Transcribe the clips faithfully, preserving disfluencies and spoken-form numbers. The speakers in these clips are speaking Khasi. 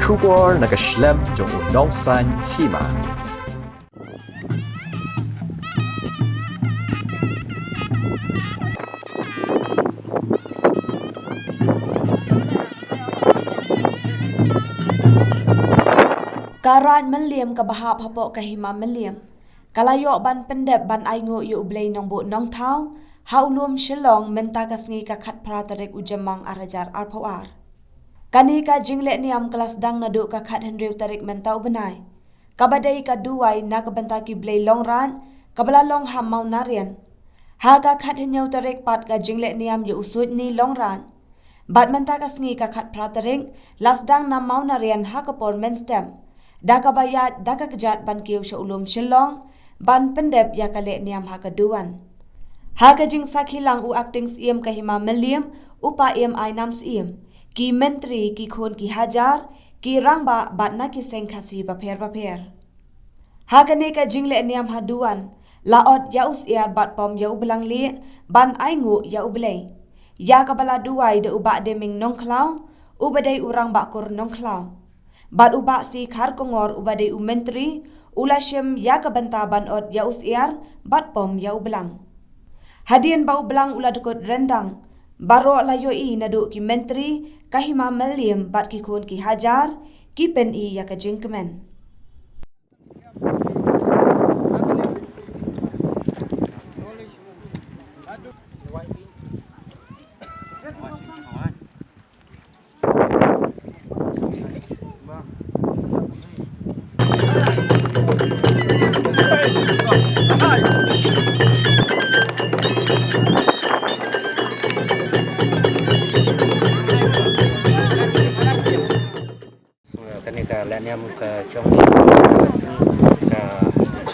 Khubor na ka shlem jong u nongsan hima. Ka Raid Mylliem kaba hap hapoh ka Hima Mylliem ka la ïoh ban pyndep ban ainguh ïa u Blei Nongbuh Nongthaw ha u lum Shillong mynta ka sngi ka khatphra tarik u Jymmang arhajar arphew ar. Kane ka jingleh niam ka la sdang naduh ka khathynriew tarik mynta u bnai, kaba dei ka duwai na ka bynta ki blei Longraid kaba la long ha Mawna Rian. Ha ka khathynñiew tarik pat ka jingleh niam ïa u Suidni Longraid. Bad mynta ka sngi ka khatphra tarik la sdang na Mawna Rian ha ka por mynstep, da kaba ïaid da ka kjat ban kiew sha u lum Shillong ban pyndep ïa ka leh niam ha ka duwan. Ha ka jingsakhi lang u Acting Syiem ka Hima Mylliem, u Pa Im Ainam Syiem, ki myntri, ki khun ki hajar, ki rangbah bad na ki seng Khasi bapher bapher. Ha kane ka jingleh niam ha duwan la ot ïa u syiar bad pom ïa u blang lieh ban ainguh ïa u Blei, ïa kaba la duwai da u Bah Deming Nongkhlaw uba dei u rangbah kur Nongkhlaw. Bad u Bah C Kharkongor uba dei u myntri u la shim ïa ka bynta ban ot ïa u syiar bad pom ïa u blang. Hadien ba u blang u la dkut ryndang, baroh la ïohi naduh ki myntri ka Hima Mylliem bad ki khun ki hajar ki pyni ïa ka jingkmen. Kane ka leh niam ka jong ngi ka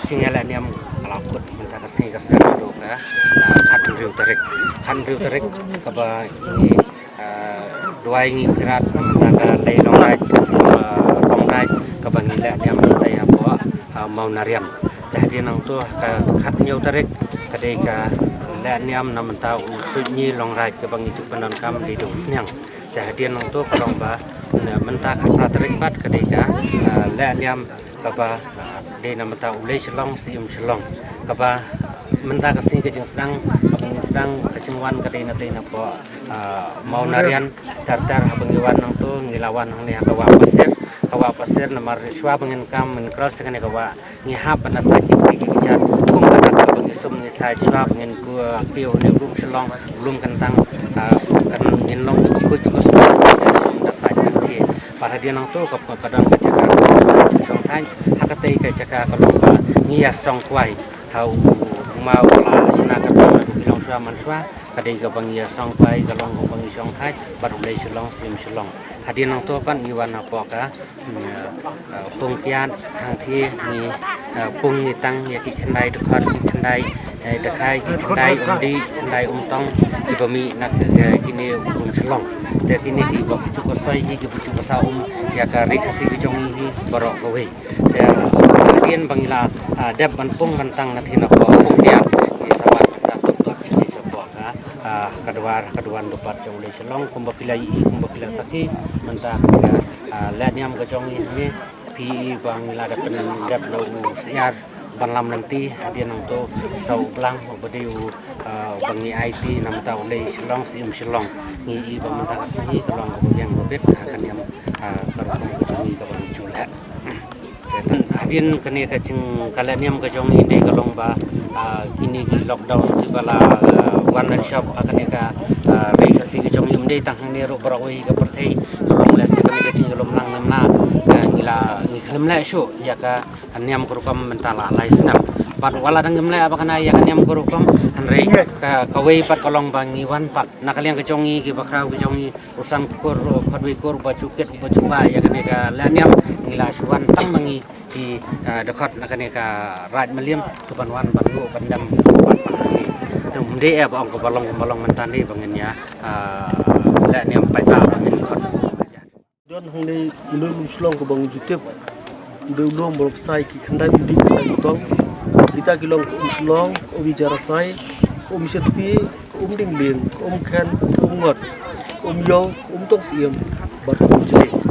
jingïaleh niam ka la kut mynta ka sngi ka sdang naduh ka, ah, khathynriew tarik. Khathynriew tarik kaba ngi, ah, duwai ngi pyrkhat mynta ka dei Longraid ka sngi, ah, Longraid kaba ngi leh niam mynta ïa hapoh, ah, Mawna Rian. Te hadien nangto ka khathynñiew tarik ka dei ka leh niam na mynta u Suidni Longraid kaba ngi ju pyndonkam dei da u sniang. Te hadien nangto ka long ba, ne, mynta khatphra tarik pat ka dei ka, ah, leh niam kaba, ah, dei na mynta u Blei Shillong Syiem Shillong. Kaba mynta ka sngi ka jingsdang kaba ngi sdang ka jingwan ka dei na dei na poh, ah, Mawna Rian ter ter. Haba ngi wan nangto ngi la wan hangne ha ka wah Pasir, ka wah Pasir namar shuwa ba ngin kam ngin cross kane ka wah ngi hap ban da sait ki kti ki kjat kum ka dak kaba ngi sum ngi sait shuwa ba ngin ku, ah, kiew ne kum Shillong lum kyntang, ah, kan ngin long ki kuit ki kusma sum da sait ki kti. Bad hadien nangto ka, ka don ka jaka ka long ba ju shong thaiñ ha katei ka jaka ka long ba ngi ïa song kwai ha u, u maw la shna ka don u ki long shuwa man shuwa. Ka dei kaba ngi ïa song kwai ka long kaba ngi shong thaiñ bad u Blei Shillong Syiem Shillong. Hadien nangto pat ngi wan hapoh ka, mm, eh, pung kiad hangthie ngi, eh, pung ngi tang ïa ki khyndai dkhot, ki khyndai, eh, dkhai, ki khyndai umdih, khyndai umtong kiba mih na ki, eh, kine u lum Shillong. Te kine kiba ju ka soi hi kiba ju ka sa um ïa ka ri Khasi ka jong ngi hi baroh kawei. Te hadien ba ngi la, ah, dep ban pung ban tang na thie na poh pung kiad ngi sa wan ban da tup tup sha ngi sha poh ka, ah, ka dwar, ka dwar dupat jong u Blei Shillong kumba phi la ïohi kumba phi la sakhi mynta ka, ah, leh niam ka jong ngi hangne. Phi i ba ngi la dep pyndep na u syiar ban lam lynti hadien nangto sa u blang uba dei u, ah, ba ngi aiti na mynta u Blei Shillong Syiem Shillong. Ngi i ba mynta ka sngi ka long kaba biang ba bit ha ka niam, ah, ka rukom ka jong ngi kaba ngi ju leh. Hadien kane ka jing ka leh niam ka jong ngi dei ka long ba, ah, kine ki lockdown kiba la, ah, wan ban shop ha kane ka, ah, ri Khasi ka jong ngi ym dei tang hangne ruh baroh kawei ka pyrthei ka long lehse kane ka jingïalum lang namar, ah, ngi la ngi khlem leh shuh ïa ka niam ka rukom mynta la lai snem. Bad wat la dang ngim leh ba kane ïa ka niam ka rukom hynrei ka, kawei pat ka long ba ngi wan pat na ka liang ka jong ngi kiba khraw ka jong ngi u san kur, u khatwei kur ba ju kit ba ju bah ïa kane ka leh niam ngi la shu wan tang ma ngi ki, ah, dkhot na kane ka Raid Mylliem to ban wan ban nguh ban dem ban pang ngi. Te ym dei eh ba ong kaba long kaba long mynta dei ba ngin ïa, ah, leh niam paidbah ba ngin khot. Don hangne u lum Shillong kaba ngi ju tip. U dei u lum ba la pynshai ki khyndai umdih khyndai umtong. Kita ki long ka um Shillong, ka um Ïajar Asai, ka um Shetpi, ka um Dienglieng, ka um Khen, ka um Ngot, ka um Ïew, ka um Tong Syiem bad ka um Jli.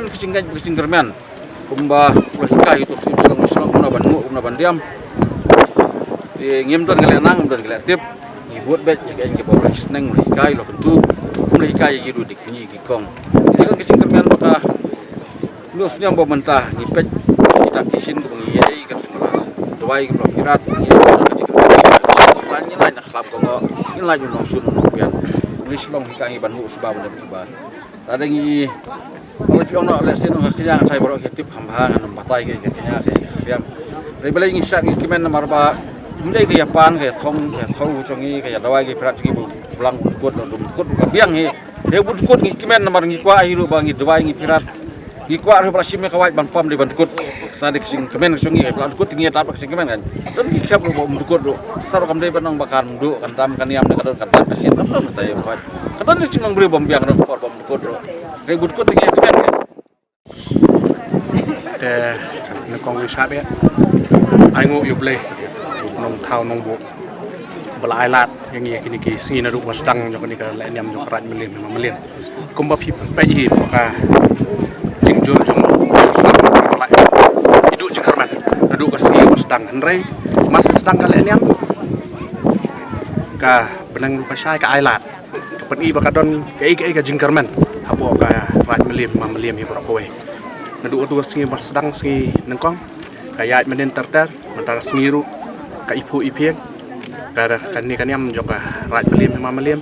don ka jingngeit ka jingkyrmen. Kumba u la hikai ïa uto u syiem shnong shnong kumno ban nguh kumno ban diam. Te ngim don ka leh nang, ngim don ka leh tip. Ngi bud beit ïa kiei kiei kiba u la sneng, u la hikai, u la kyntu. Um la hikai ïa ki ruh, dei ki kong. Ngi don ka jingkyrmen ba ka Ngi sngewbha mynta ngi peit kita ki sien kaba ngi ïai ka dawai kaba phi rat, ngi ïai ka dawai, ngi lai na khlap ka ngo, ngi lai u nongshun u nongbian. Ngi shlong hi ka ngi ban muh sba ban dep sba. Lada ngi Ong la phi ong noh lehse nong ka kñia, nga tharai baroh ki tip kham bha, ngan ym batai ka kñia ka kñia. Hynrei balei ngi shah ngi kmen namar ba ym dei ka ïa pan ka ïa thong ka ïa thong jong ngi, ka ïa dawai ka ïa phi rat jong ngi ba u blang u dkut, u dkut ka biang hi. Dei u dkut ngi kmen namar ngi kwah hi ruh ba ngi dawai ngi phi rat. Ngi kwah ruh ba la shim ïa ka wait ban pom dei ban dkut. Kata dei ka jingkmen ka jong ngi, ba la dkut ngi ïa dap ka jingkmen kan. Don ngi khep ruh ba um dkut ruh. Kata ruh kam dei ban ong ba kan duh kan dam kan ïam, ka don kan dam ka sien, kam don kata ïa ka wait. Ka don ka jinglong briew ba um biang, ka don ka por ba um dkut ruh. Dei u dkut ngi ïa kmen kan. Te nyngkong ngi shah beit. Ai nguh ïa U Blei, Nongthaw Nongbuh, ba la ai lad ïa ngi ïa kine ki sngi naduh ba sdang jong kane ka lehniam jong ka Raid Mylliem Hima Mylliem. Kumba phi peit hi ba ka jingjur jong u sdang ba la ïa duh jingkyrmen naduh ka sngi ba sdang, hynrei mar sdang ka lehniam ka bneng ruh ka shai, ka ai lad, ka pyni ba ka don kaei kaei ka jingkyrmen hapoh ka Raid Mylliem Hima Mylliem hi baroh kawei. Naduh kato ka sngi ba sdang, sngi nyngkong, ka ïaid mynnin ter ter, mynta ka sngi ruh ka iphuh iphieng ka, kane ka niam jong ka Raid Mylliem Hima Mylliem.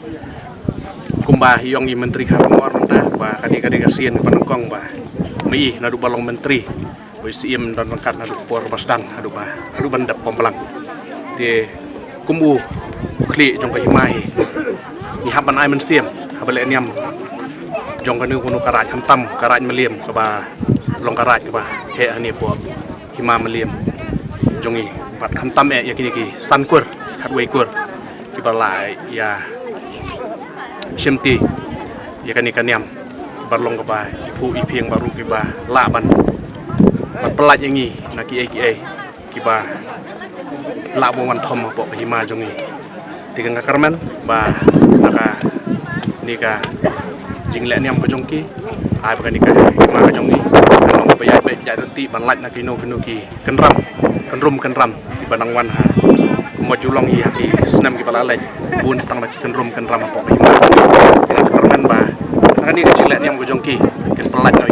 Kumba i ong i Myntri Kharkongor mynta ba kane ka dei ka sien kaba nyngkong ba ma i naduh ba long Myntri, ba i Syiem don ryngkat naduh ka por ba sdang haduh ba, haduh ban dep pom blang. Te kum u khlieh jong ka hima hi, ngi hap ban ai mynsiem haba lehniam jong kano kano ka raid, khamtam ka Raid Mylliem kaba long ka raid kaba heh hangne hapoh Hima Mylliem jong ngi, bad khamtam eh ïa kine ki san kur, khatwei kur kiba la ïa shimti ïa kane ka niam, kiba long kaba iphuh iphieng, bad ruh kiba lah ban, ban pyllait ïa ngi na kiei kiei kiba lah ban wan thom hapoh ka hima jong ngi. Te nga kyrmen ba na kane ka jinglehniam ka jong ki, ai ba kane ka hima ka jong ngi kan long kaba ïaid beit ïaid ryntih ban lait na kino kino ki kynram, kynrum kynram kiba nang wan ha kum Wat ju long hi ha ki snem kiba la leit, bun tang ba ki kynrum kynram hapoh ka hima. Ki la kyrmen ba na kane ka jingleh niam ka jong ki, kin pyllait na